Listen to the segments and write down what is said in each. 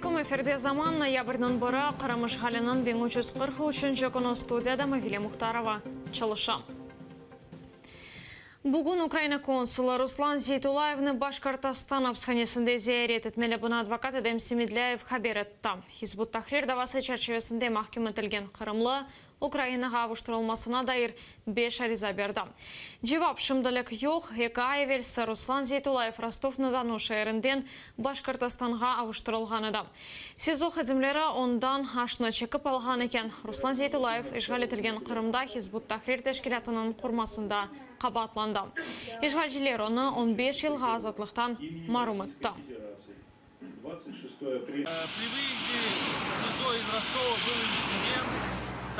aleyküm. Efirde Zaman, noyabrniñ biri, Qırım işğaliniñ 1343-nci künü. Studiyada Mavile Muhtarova çalışa. Bugün Ukraina konsulı Ruslan Zeytullayevni Başkortostan apishanesinde ziyaret etmeli. Bunı advokat Edem Semedlâyev haber etti. Hizb ut-Tahrir davası çerçivesinde mahküm etilgen qırımlı Ukrainağa avuştırılmasına dair beş ariza berdi. Cevap şimdilik yoq. Eki ay evelsi Ruslan Zeytullayev Rostov-na-Donu şeerinden Başkortostanğa avuştırılğan edi. SİZO hadimleri ondan aşnı çekip alğan eken. Ruslan Zeytullayev işğal etilgen Qırımda Hizb ut-Tahrir teşkilâtınıñ qurmasında qabaatlandı. İşğalciler onı on beş yılğa azatlıqtan marum etti. При выезде СИЗО из Ростова был инцидент.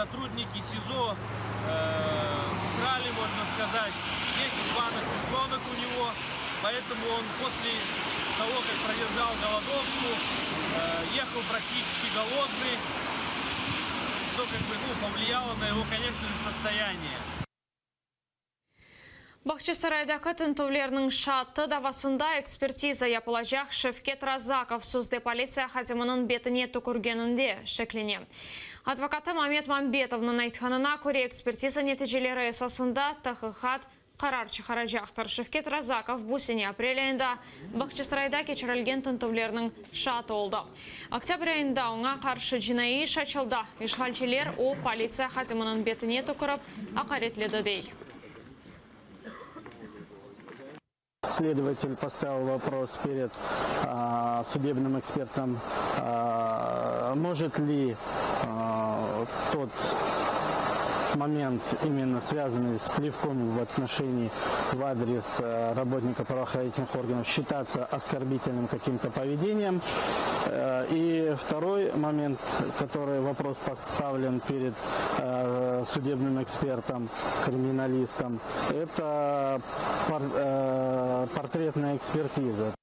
Сотрудники СИЗО украли, можно сказать, 10 банок тушенок у него. Поэтому он после того, как продержал голодовку, ехал практически голодный, что как бы, ну, повлияло на его, конечно же, состояние. Bağçasaraydaki tintüvlerniñ şaatı davasında ekspertiza yapılacaq. Şevket Razakov sözde politsiya hadiminiñ betine tükürgeninde şeklene. Advokatı Mamet Mambetovnıñ aytqanına köre, ekspertiza neticeleri esasında tahqiqat qarar çıqaracaqtır. Şevket Razakov bu sene aprel ayında Bağçasarayda keçirilgen tintüvlerniñ şaatı oldı. Oktâbr ayında oña qarşı cinaiy iş açıldı. İşğalciler o, politsiya hadiminiñ betine tükürip, aqaretledi, dey. Следователь поставил вопрос перед судебным экспертом, может ли тот момент, именно связанный с плевком в отношении в адрес работника правоохранительных органов, считаться оскорбительным каким-то поведением. И второй момент, который вопрос поставлен перед судебным экспертом, криминалистом, это портретная экспертиза.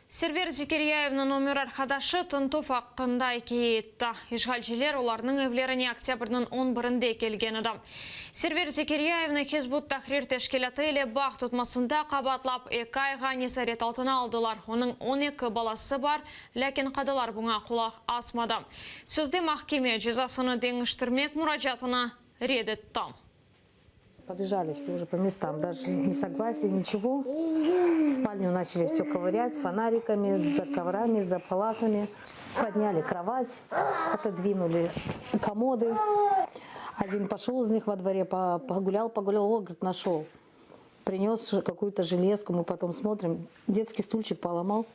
Server Zekeryayevniñ ömür arqadaşı tintüv aqqında ikâye etti. İşğalciler olarnıñ evlerine oktâbrniñ on birinde kelgen edi. Server Zekeryayevni Hizb ut-Tahrir teşkilâtı ile bağ tutmasında qabaatlap, eki ayğa nezaret altına aldılar. Onıñ 12 balası bar, lâkin qadılar buña qulaq asmadı. Sözde mahkeme, cezasını deñiştirmek muracaatını red etti. Побежали все уже по местам, даже не согласия, ничего. В спальню начали все ковырять фонариками, за коврами, за паласами. Подняли кровать, отодвинули комоды. Один пошел из них во дворе, погулял, погулял, о, говорит, нашел. Принес какую-то железку, мы потом смотрим, детский стульчик поломал.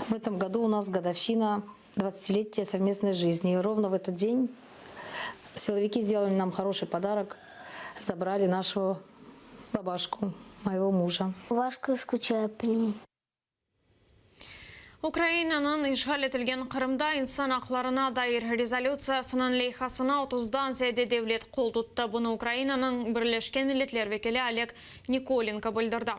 В этом году у нас годовщина 20-летия совместной жизни. И ровно в этот день силовики сделали нам хороший подарок, забрали нашу бабашку, моего мужа. Важко скучаю по нему. Ukrainanıñ işğal etilgen Qırımda insan aqlarına dair rezolütsiyasınıñ leyhasına otuzdan ziyade devlet qol tuttı. Bunı Ukrainanıñ Birleşken Milletler vekili Oleg Nikolenko bildirdi.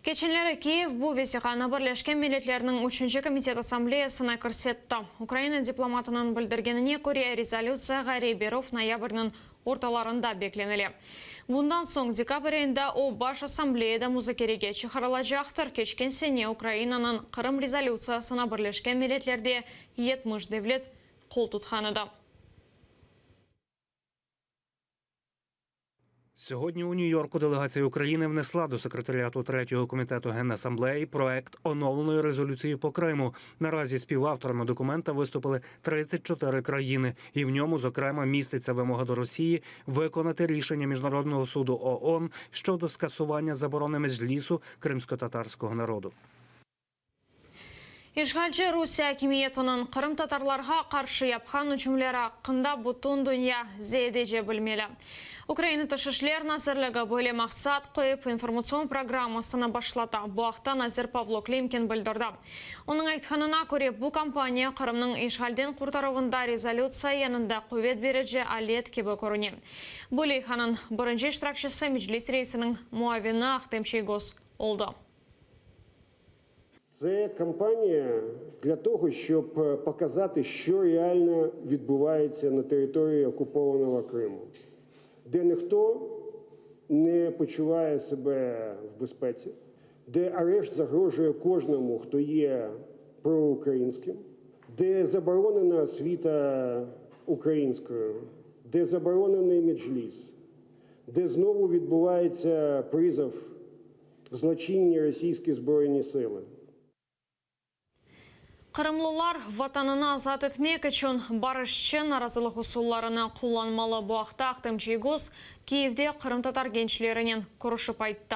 Keçenleri Kiyev bu vesiqanı Birleşken Milletlerniñ Üçünci komitet assambleyasına kirsetti. Ukraina diplomatınıñ bildirgenine köre, rezolütsiyağa rey berüv noyabrniñ ortalarında beklenile. Bundan soñ dekabr ayında o, Baş Assambleyada muzakerege çıqarılacaqtır. Keçken sene Ukrainanıñ Qırım rezolütsiyasına Birleşken Milletlerde 70 devlet qol tutqan edi. Сьогодні у Нью-Йорку делегація України внесла до секретаріату третього комітету Генасамблеї проект оновленої резолюції по Криму. Наразі співавторами документа виступили 34 країни, і в ньому, зокрема, міститься вимога до Росії виконати рішення Міжнародного суду ООН щодо скасування заборони Меджлісу кримськотатарського народу. İşğalci Rusiye akimiyetiniñ qırımtatarlarğa qarşı yapqan ücümleri aqqında bütün dünya ziyadece bilmeli. Ukraina Tış işler nazirligi böyle maqsat qoyıp, informatsion programmasını başlata. Bu aqta nazir Pavlo Klimkin bildirdi. Onıñ aytqanına köre, bu kampaniya Qırımnıñ işğalden qurtaruvında rezolütsiya yanında quvet berici alet kibi körüne. Bu leyhanıñ birinci iştirakçisi Meclis reisiniñ muavini Ahtem Çiygoz oldı. Це кампанія для того, щоб показати, що реально відбувається на території окупованого Криму, де ніхто не почуває себе в безпеці, де арешт загрожує кожному, хто є Проукраїнським, де заборонена освіта українською, де заборонений меджліс, де знову відбувається призов в злочинні російські збройні сили. Qırımlılar Vatanını azat etmek içün barışçı narazılıq usullarını qullanmalı. Bu aqta Ahtem Çiygoz Kiyevde qırımtatar gençlerinen körüşip ayttı.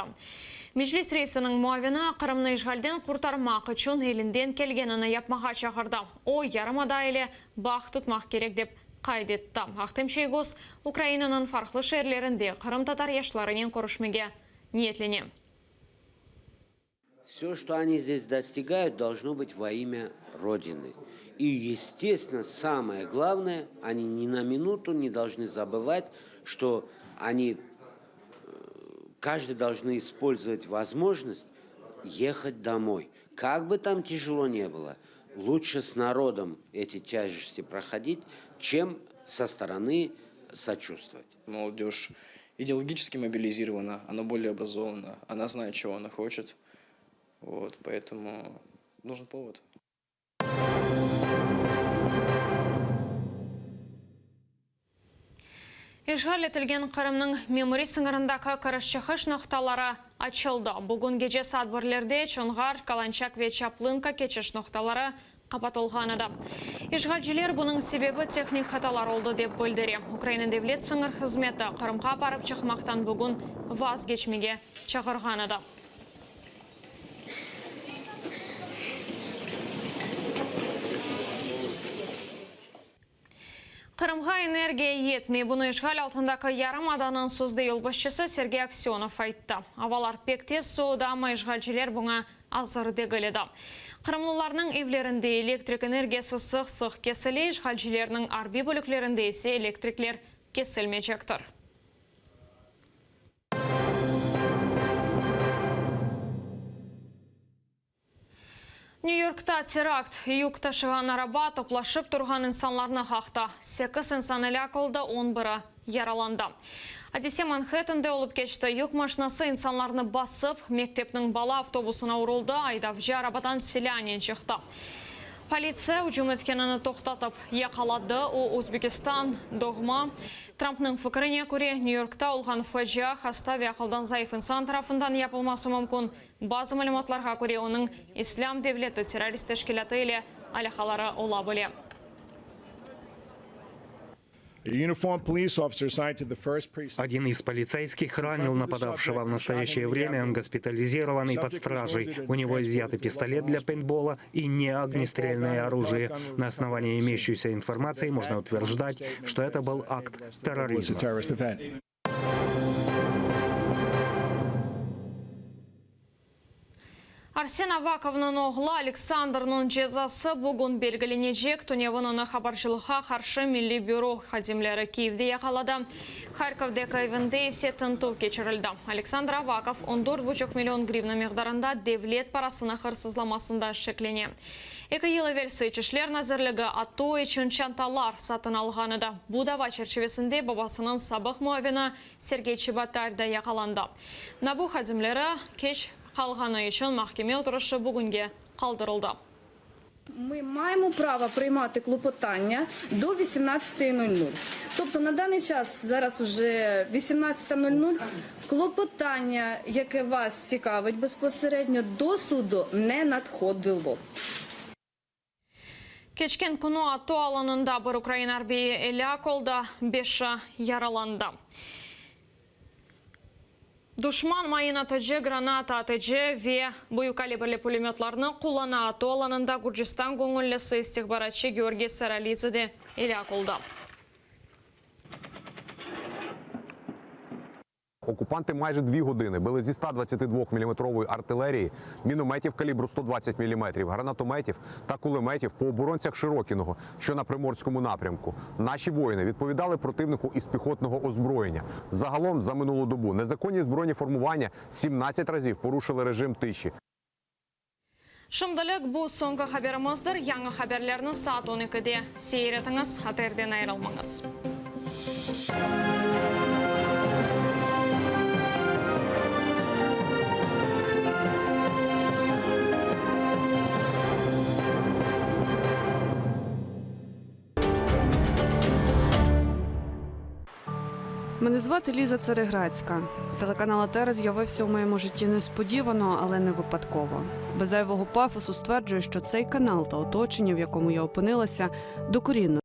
Meclis reisiniñ muavini Qırımnı işğalden qurtarmaq içün elinden kelgenini yapmağa çağırdı. O, yarımada ile bağ tutmaq kerek dep qayd etti. Ahtem Çiygoz Ukrainanıñ farqlı şeerlerinde qırımtatar yaşlarınen körüşmege niyetlene. Все, что они здесь достигают, должно быть во имя Родины. И, естественно, самое главное, они ни на минуту не должны забывать, что они, э, каждый должны использовать возможность ехать домой. Как бы там тяжело не было, лучше с народом эти тяжести проходить, чем со стороны сочувствовать. Молодежь идеологически мобилизирована, она более образована, она знает, чего она хочет. Вот, поэтому нужен повод. İşğal etilgen Qırımnıñ memuriy sıñırındaki kiriş-çıqış noqtaları açıldı. Bugün gece saat birlerde Çonğar, Kalançak ve Çaplınka keçiş noqtaları qapatılğan edi. İşğalciler bunıñ sebebi tehnik hatalar oldı, dep bildire. Ukraina Devlet sıñır hızmeti Qırımğa barıp çıqmaqtan bugün vazgeçmege çağırğan edi. Qırımğa energiya yetmey. Bunı işğal altındaki yarımadanıñ sözde yolbaşçısı Sergey Aksönov ayttı. Avalar pek tez soğudı, amma işğalciler buña azır degil edi. Qırımlılarnıñ evlerinde elektrik energiyası sıq-sıq kesile, işğalcilerniñ arbiy bölüklerinde ise elektrikler kesilmeycektir. Nyü-Yorkta terakt, yük taşığan araba toplaşıp turğan insanlarnı qaqtı. Sekiz insan elâk oldı, on biri yaralandı. Adise Manhettende olıp keçti. Yük maşinası insanlarnı basıp, mektepniñ bala avtobusına uruldı, aydavcı arabadan silânen çıqtı. Politsiya ücüm etkenini toqtatıp, yaqaladı. O, Özbekistan doğma. Trampnıñ fikrine köre, Nyü-Yorkta olğan facia hasta ve aqıldan zayıf insan tarafından yapılması mümkün. Bazı malümatlarğa köre, onıñ İslâm devleti terrorist teşkilâtı ile alâqaları ola bile. Один из полицейских ранил нападавшего. В настоящее время он госпитализирован и под стражей. У него изъяты пистолет для пейнтбола и неогнестрельное оружие. На основании имеющейся информации можно утверждать, что это был акт терроризма. Arsen Avakovnıñ oğlu Aleksandrnıñ cezası bugün belgilenecek. Tünevin onı habarcılıqqa qarşı Milliy büro hadimleri Kiyevde yaqaladı. Harkovdeki evinde ise tintüv keçirildi. Aleksandr Avakov on dört buçuq million grivna miqdarında devlet parasını hırsızlamasında şeklene. Eki yıl evelsi İç işler nazirligi ATO içün çantalar satın alğan edi. Bu dava çerçivesinde babasınıñ sabıq muavini Sergey Çebotar da yaqalandı. NABU hadimleri keç qalğanı içün mahkeme oturışı bugünge qaldırıldı. Ми маємо право приймати клопотання до 18:00. Тобто на даний час, зараз уже 18:00, клопотання, яке вас цікавить безпосередньо, до суду не надходило. Keçken künü ATO alanında bir ukrain arbiyi elâk oldı, beşi yaralandı. Duşman mayın atıcı, granata atıcı ve büyük kalibrli pulemötlarnı qullana. ATO alanında Gürcistan göñüllisi istihbaratçı Georgiy Saralidze de elâk oldı. Окупанти майже дві години били зі 122-міліметрової артилерії, мінометів калібру 120 міліметрів, гранатометів та кулеметів по оборонцях Широкіного, що на Приморському напрямку. Наші воїни відповідали противнику із піхотного озброєння. Загалом за минулу добу незаконні збройні формування 17 разів порушили режим тиші. Şimdilik bu soñki haberimizdir. Yañı haberlerni saat on ekide seyir etiñiz. ATRden ayırılmañız. Мене звати Ліза Цареградська. Телеканал АТР з'явився у моєму житті несподівано, але не випадково. Без зайвого пафосу стверджую, що цей канал та оточення, в якому я опинилася, докорінно.